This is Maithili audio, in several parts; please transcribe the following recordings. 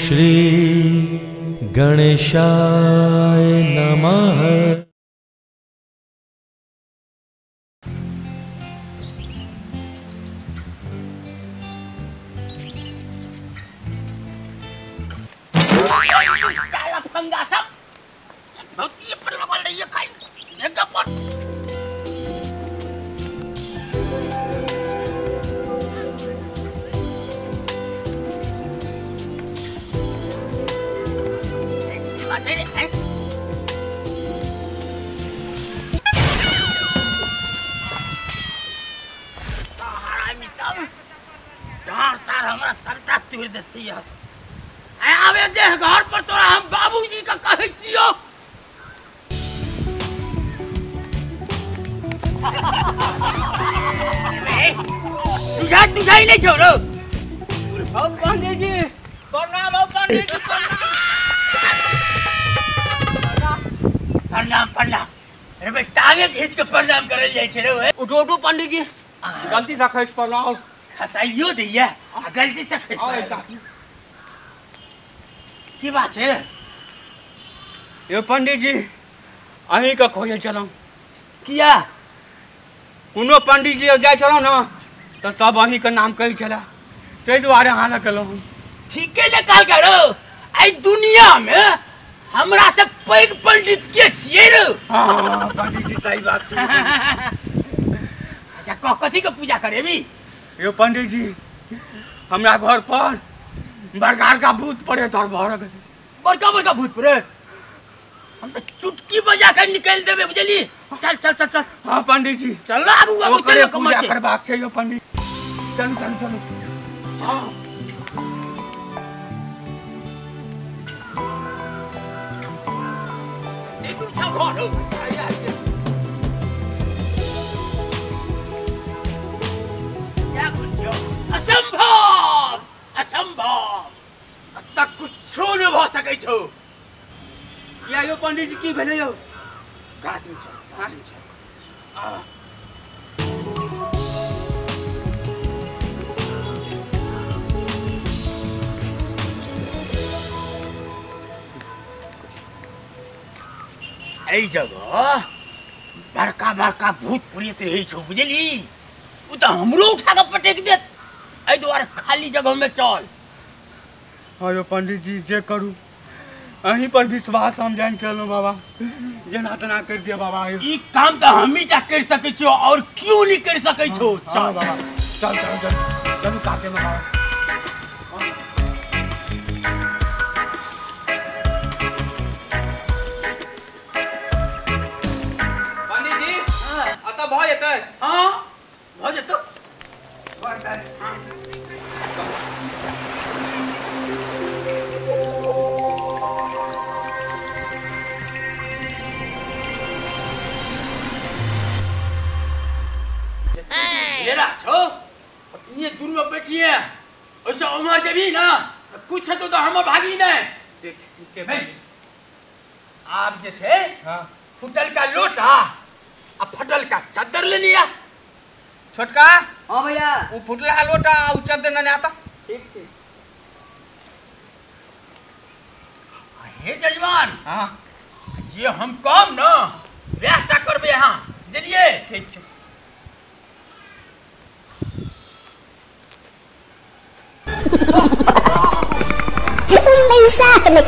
श्री गणेशाय नमः। फंगा सब बहुत ये पर बोल रही है खाई जगह पर तार हमरा सबटा तोड़ देती है। आवे दे घर पर तोरा हम बाबूजी का कहै छियो। सुझा तुझाई नहीं छोड़ो। पंडित जी प्रणाम। हो पंडित जी प्रणाम प्रणाम। अरे बे टांगे खींच के प्रणाम करल जाय छै रे। उठो उठो पंडित जी, गलती से खस पड़लौ। हसाइयो दैया गलती से खस पड़लौ। की बात है यो पंडित जी, अहीं के खोजे चलौ। किया? कोनो पंडित जी जाय छलौ ना तो सब अहीं के नाम कहै छला, ताहि दुआरे अहाँ लग गेलहुँ। ठीके ने कहल करो, एहि दुनिया में हमरा से पैघ पंडित के छियै रे। हाँ पंडित जी सही बात छै। अच्छा कह, कथी के पूजा करेबी? यो पंडित जी, हमरा घर पर बड़का बड़का भूत पड़े तोर भर गेल। बड़का बड़का भूत पड़े? हम तो चुटकी बजा के निकल देबे बुझली। चल चल चल चल। हाँ पंडित जी चल आगू आगू चल, पूजा करबाक छै यो पंडित। चलू चलू चलू। हाँ देखू छौ घर हो। असंभव असंभव, अतः कुछो नहि भऽ सकै छौ। किया यो पंडित जी की भेलै यौ? कात में चल, कात में चल। एहि जगह बड़का बड़का भूत प्रेत रहै छौ बुझली। उ तऽ हमरो उठा के पटकि देत, एहि दुआरे खाली जगह में चल। हाँ यो पंडित जी जे करू अहीं पर विश्वास हम जान के एलहुँ बाबा, जेना तेना कर दिया बाबा। ई काम तऽ हमही टा कर सकै छियौ और क्यों नहीं कर सकै छौ। चल बाबा चल चल चल चलू काते में बाबा। पंडित जी अतः भऽ जेतै? हाँ भऽ जेतौ। उतनी दूर में बैठी है, ओइसे उमर जेबी ना कुछ हेतौ तो हमर भागी नहीं। ठीक ठीक ठीक। आप जे छै हाँ फुटल का लोटा आ फटल का चद्दर लेने आ। छोटका। हाँ भैया। वो फुटला लोटा आ उ चद्दर ने आता। ठीक छै। हे जजमान। हाँ जे हम कम ना वएह टा करबै अहाँ, बुझलियै? ठीक छै।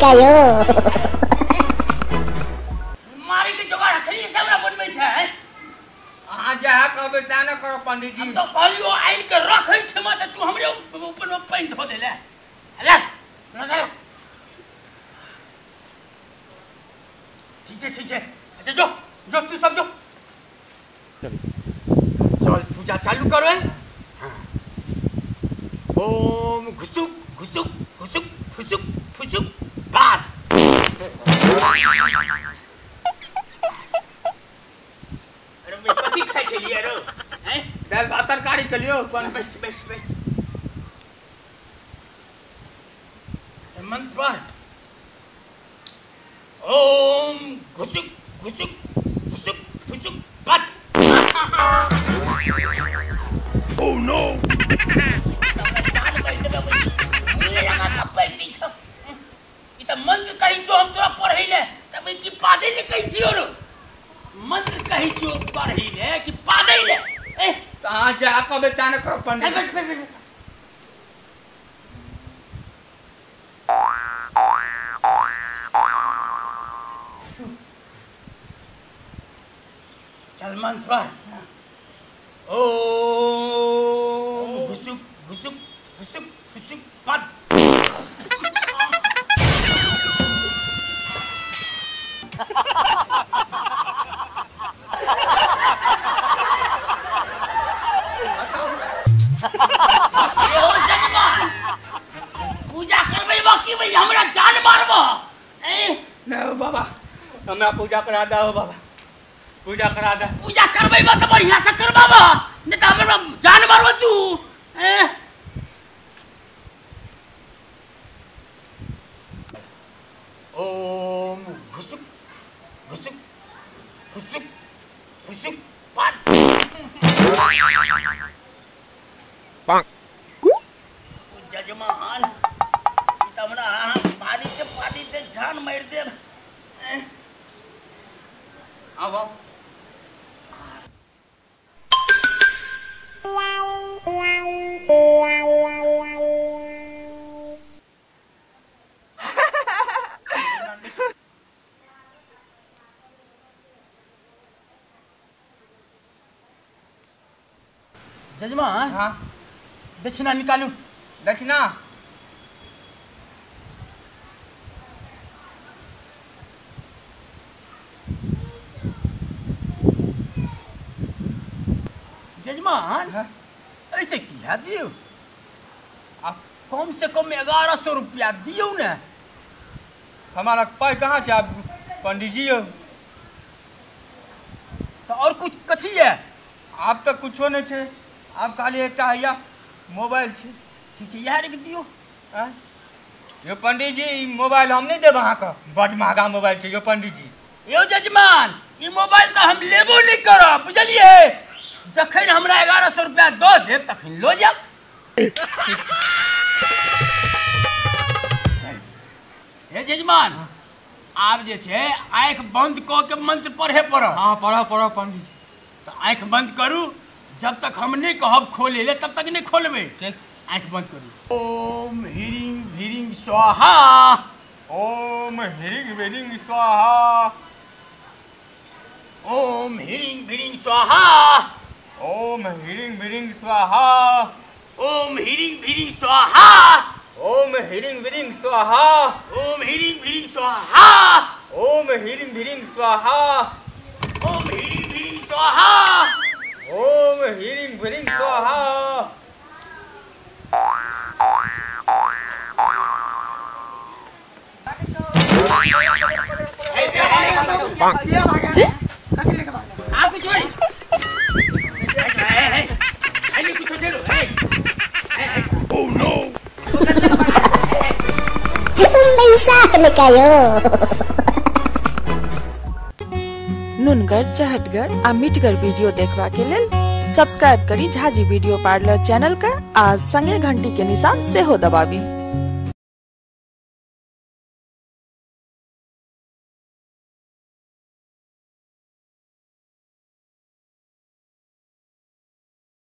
kayo. मारे के जोगाड़ रखली से हमरा बनबै छै। अहाँ जहाँ कहबै सएह ने करब पंडित जी। हम तो कहलियो आनि के रखै छै त तू हमरे ऊपर में पानि धो देले। अरे चल ठीक छै ठीक छै। अच्छा जो जो तू सब जो चल पूजा चालू करो। हाँ ओम घुसुक घुसुक घुसुक फुसुक फुसुक बात। अरे मैं कथी खाइ छलियै रो? हैं दाल भात तरकारी के लियो। कोन बैठ बैठ बैठ मंत्र पर ओम घुसुक घुसुक घुसुक फुसुक बात। Oh no! पादै ले कहै छियौ रो मंत्र कहै छियौ पढ़ी ले कि पादै ले ए त अहाँ जा कहबै ता न करब पंडित। चल बैठ बैठ। चल मंत्र पढ़। ओम घुसुक घुसुक घुसुक घुसुक पद। यो जजमान पूजा करबै बाकी भाई हमरा जान मारबो। ए नहीं बाबा हमरा पूजा करा दे बाबा पूजा करा दे। पूजा करबै बा त बढ़िया से करबाबा नहीं त हमरा जान मारबो तू। ए ओम घुसुक घुसुक घुसुक घुसुक पद। पांक। जजमान ई त हमरा पादी ते जान मार देब। आव आव। जजमान हाँ दक्षिणा निकालू। दक्षिणा जजमान हाँ? ऐसे किया दियो आप कम से कम 1100 रुपया दियो ने। हमारा पाई कहाँ से आप पंडित जी हो तो और कुछ कथी है? आप तो कुछो नहीं छे आप खाली एक हैया मोबाइल छे। ठीक छै इएह रख दियो। आँय यो पंडित जी ई मोबाइल हम नहीं देब अहाँके बड महगा मोबाइल छै यो पंडित जी। यो जजमान ई मोबाइल तो हम लेबो नहीं करब बुझलिए। जखन हमरा 1100 रुपया दऽ देब तखन लो जाब। हे जजमान आब जे छै आँखि बंद कऽ के मंत्र पढ़े पड़त। हाँ पढ़ो पढ़ो पंडित जी। तो आँखि बंद करू जब तक हम नहीं कहब खोले ले तब तक नहीं खोलबे। ठीक आँखि बंद करू। ओम ह्रीं भीरिंग स्वाहा। ओम ह्रीं भीरिंग स्वाहा। ओम ह्रीं भीरिंग स्वाहा। ओम ह्रीं भीरिंग स्वाहा। ओम ह्रीं भीरिंग स्वाहा। ओम ह्रीं भीरिंग स्वाहा। ओम ह्रीं भीरिंग स्वाहा। ओम ह्रीं भीरिंग स्वाहा। ओम ह्रीं भीरिंग स्वाहा। ओम ह्रीं भीरिंग स्वाहा। Oh no! नुनगर चहटगर आ मिठगर वीडियो देखबा के लेल सब्सक्राइब करी झाजी वीडियो पार्लर चैनल का आ संगे घंटी के निशान सेहो दबाबी।